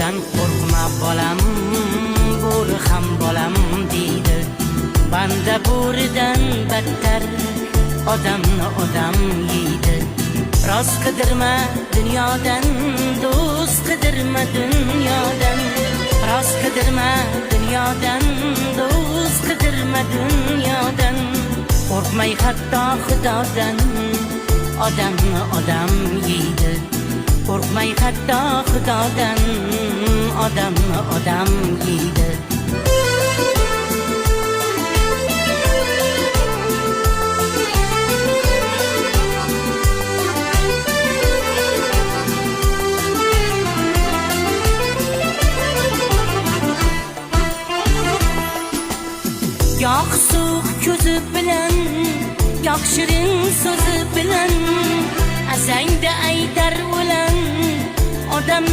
Bo'ridan qo'rqma bolam, bo'ri ham bolam deydi. Banda bo'ridan battar, odamni odam yeydi. Rost qidirma dunyodan, do'st qidirma dunyodan. Rost qidirma dunyodan, do'st qidirma dunyodan. Qo'rqmay hatto Xudodan, odamni odam yeydi. Qo'rqmay hatto Xudodan, odamni odam yeydi. Goh so'q ko'zi bilan, goh shirin so'zi bilan, azangda aytar o'lan odam.